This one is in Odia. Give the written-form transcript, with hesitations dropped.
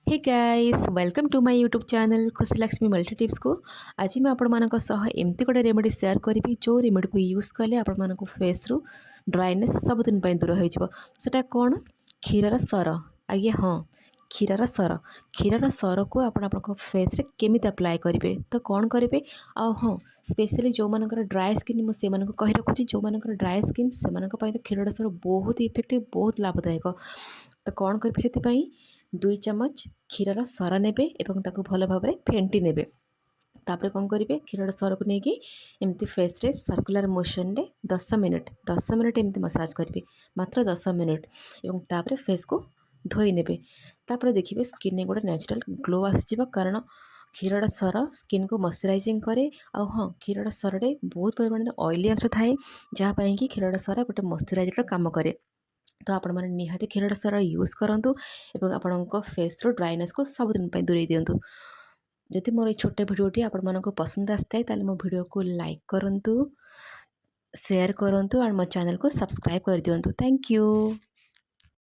Hey guys, welcome to my YouTube channel ଖୁସି ଲକ୍ଷ୍ମୀ ମଲ୍ଟି ଟିପ୍ସକୁ। ଆଜି ମୁଁ ଆପଣମାନଙ୍କ ସହ ଏମିତି ଗୋଟେ ରେମେଡ଼ି ସେୟାର କରିବି, ଯେଉଁ ରେମେଡ଼ିକୁ ୟୁଜ୍ କଲେ ଆପଣମାନଙ୍କ ଫେସ୍ରୁ ଡ୍ରାଇନେସ୍ ସବୁଦିନ ପାଇଁ ଦୂର ହୋଇଯିବ। ସେଟା କ'ଣ? କ୍ଷୀରର ସର। ଆଜ୍ଞା ହଁ, କ୍ଷୀରର ସର। କ୍ଷୀରର ସରକୁ ଆପଣ ଆପଣଙ୍କ ଫେସ୍ରେ କେମିତି ଆପ୍ଲାଏ କରିବେ, ତ କ'ଣ କରିବେ? ଆଉ ହଁ, ସ୍ପେଶିଆଲି ଯେଉଁମାନଙ୍କର ଡ୍ରାଏ ସ୍କିନ୍, ମୁଁ ସେମାନଙ୍କୁ କହି ରଖୁଛି, ଯେଉଁମାନଙ୍କର ଡ୍ରାଏ ସ୍କିନ୍, ସେମାନଙ୍କ ପାଇଁ ତ କ୍ଷୀରର ସର ବହୁତ ଇଫେକ୍ଟିଭ୍, ବହୁତ ଲାଭଦାୟକ। ତ କ'ଣ କରିବେ ସେଥିପାଇଁ? 2 ଚାମଚ କ୍ଷୀରର ସର ନେବେ ଏବଂ ତାକୁ ଭଲ ଭାବରେ ଫେଣ୍ଟି ନେବେ। ତାପରେ କ'ଣ କରିବେ? କ୍ଷୀରର ସରକୁ ନେଇକି ଏମିତି ଫେସ୍ରେ ସର୍କୁଲାର ମୋସନରେ 10 ମିନିଟ୍, 10 ମିନିଟ୍ ଏମିତି ମସାଜ କରିବେ, ମାତ୍ର 10 ମିନିଟ୍, ଏବଂ ତାପରେ ଫେସ୍କୁ ଧୋଇ ନେବେ। ତାପରେ ଦେଖିବେ, ସ୍କିନ୍ରେ ଗୋଟେ ନ୍ୟାଚୁରାଲ୍ ଗ୍ଲୋ ଆସିଯିବ, କାରଣ କ୍ଷୀରର ସର ସ୍କିନ୍କୁ ମଶ୍ଚରାଇଜିଂ କରେ। ଆଉ ହଁ, କ୍ଷୀରର ସରରେ ବହୁତ ପରିମାଣରେ ଅଏଲି ଅଂଶ ଥାଏ, ଯାହା ପାଇଁକି କ୍ଷୀରର ସର ଗୋଟେ ମଶ୍ଚରାଇଜରର କାମ କରେ। ତ ଆପଣମାନେ ନିହାତି କ୍ଷୀରର ସର ୟୁଜ୍ କରନ୍ତୁ ଏବଂ ଆପଣଙ୍କ ଫେସ୍ରୁ ଡ୍ରାଇନେସ୍କୁ ସବୁଦିନ ପାଇଁ ଦୂରେଇ ଦିଅନ୍ତୁ। ଯଦି ମୋର ଏଇ ଛୋଟ ଭିଡ଼ିଓଟି ଆପଣମାନଙ୍କୁ ପସନ୍ଦ ଆସିଥାଏ, ତାହେଲେ ମୋ ଭିଡ଼ିଓକୁ ଲାଇକ୍ କରନ୍ତୁ, ସେୟାର କରନ୍ତୁ ଆଉ ମୋ ଚ୍ୟାନେଲକୁ ସବସ୍କ୍ରାଇବ୍ କରିଦିଅନ୍ତୁ। Thank you.